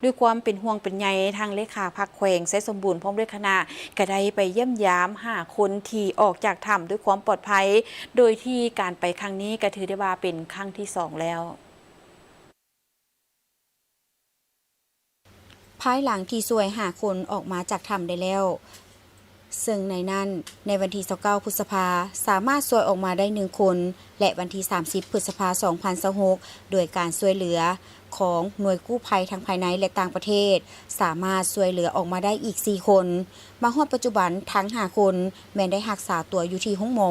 ດ້ວຍຄວາມເປັນຫ່ວງເປັນໃຍ, ທາງເລຂາພັກແຂວງໄຊສົມບູນ ພ້ອມດ້ວຍຄະນະ ກະໄດ້ໄປຢ້ຽມຢາມຫາຄົນທີ່ອອກຈາກຖ້ຳດ້ວຍຄວາມປອດໄພ, ໂດຍທີ່ການໄປຄັ້ງນີ້ກະຖືໄດ້ວ່າເປັນຄັ້ງທີສອງແລ້ວ. ພາຍຫຼັງທີ່ຊ່ວຍຫ້າຄົນອອກມາຈາກຖ້ຳໄດ້ແລ້ວ, ເຊິ່ງໃນນັ້ນ ໃນວັນທີຊາວເກົ້າ ພຶດສະພາ ສາມາດຊ່ວຍອອກມາໄດ້ໜຶ່ງຄົນ ແລະ ວັນທີສາມສິບ ພຶດສະພາ ສອງພັນຊາວຫົກ ໂດຍການຊ່ວຍເຫຼືອຂອງໜ່ວຍກູ້ໄພທັງພາຍໃນ ແລະ ຕ່າງປະເທດ ສາມາດຊ່ວຍເຫຼືອອອກມາໄດ້ອີກສີ່ຄົນ. ມາຮອດປັດຈຸບັນ ທັງຫ້າຄົນແມ່ນໄດ້ຮັກສາຕົວຢູ່ທີ່ໂຮງໝໍ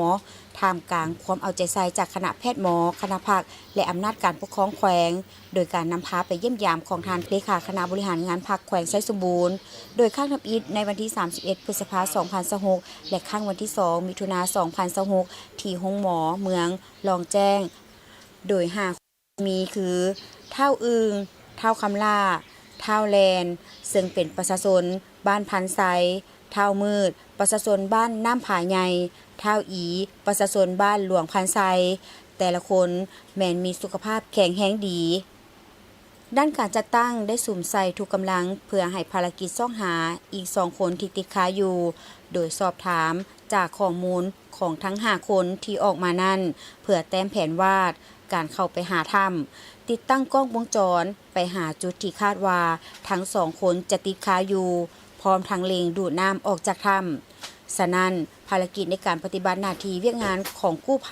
ທ່າມກາງຄວາມເອົາໃຈໃສ່ຈາກຄະນະແພດໝໍ, ຄະນະພັກ ແລະ ອຳນາດການປົກຄອງແຂວງ, ໂດຍການນຳພາໄປຢ້ຽມຢາມຂອງທ່ານເລຂາຄະນະບໍລິຫານງານພັກແຂວງໄຊສົມບູນ, ໂດຍຄັ້ງທຳອິດໃນວັນທີສາມສິບເອັດ ພຶດສະພາ ສອງພັນຊາວຫົກ ແລະ ຄັ້ງວັນທີສອງ ມິຖຸນາ ສອງພັນຊາວຫົກ ທີ່ໂຮງໝໍເມືອງລ່ອງແຈ້ງ, ໂດຍຫ້າຄົນມີຄື ທ້າວອຶ່ງ, ທ້າວຄຳຫຼ້າ, ທ້າວແລນ ເຊິ່ງເປັນປະຊາຊົນບ້ານພັນໄຊ, ທ້າວມືດ ປະຊາຊົນບ້ານນ້ຳຜາໃຫຍ່, ທ້າວອີ ປະຊາຊົນບ້ານຫຼວງພັນໄຊ. ແຕ່ລະຄົນແມ່ນມີສຸຂະພາບແຂງແຮງດີ. ດ້ານການຈັດຕັ້ງໄດ້ສຸມໃສ່ທຸກກຳລັງເພື່ອໃຫ້ພາລະກິດຊອກຫາອີກສອງຄົນທີ່ຕິດຄາຢູ່, ໂດຍສອບຖາມຈາກຂໍ້ມູນຂອງທັງຫ້າຄົນທີ່ອອກມານັ້ນ ເພື່ອແຕ້ມແຜນວາດການເຂົ້າໄປຫາຖ້ຳ, ຕິດຕັ້ງກ້ອງວົງຈອນໄປຫາຈຸດທີ່ຄາດວ່າທັງສອງຄົນຈະຕິດຄາຢູ່, ພ້ອມທັງເລັ່ງດູດນ້ຳອອກຈາກຖ້ຳ. ສະນັ້ນ, ພາລະກິດໃນການປະຕິບັດໜ້າທີ່ວຽກງານຂອງກູ້ໄພ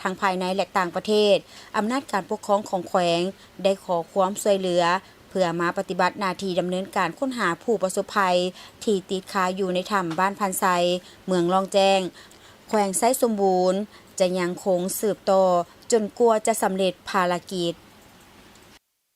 ທັງພາຍໃນ ແລະ ຕ່າງປະເທດ, ອຳນາດການປົກຄອງຂອງແຂວງໄດ້ຂໍຄວາມຊ່ວຍເຫຼືອ ເພື່ອມາປະຕິບັດໜ້າທີ່ດຳເນີນການຄົ້ນຫາຜູ້ປະສົບໄພທີ່ຕິດຄາຢູ່ໃນຖ້ຳບ້ານພັນໄຊ, ເມືອງລ່ອງແຈ້ງ, ແຂວງໄຊສົມບູນ ຈະຍັງຄົງສືບຕໍ່ຈົນກວ່າຈະສຳເລັດພາລະກິດ.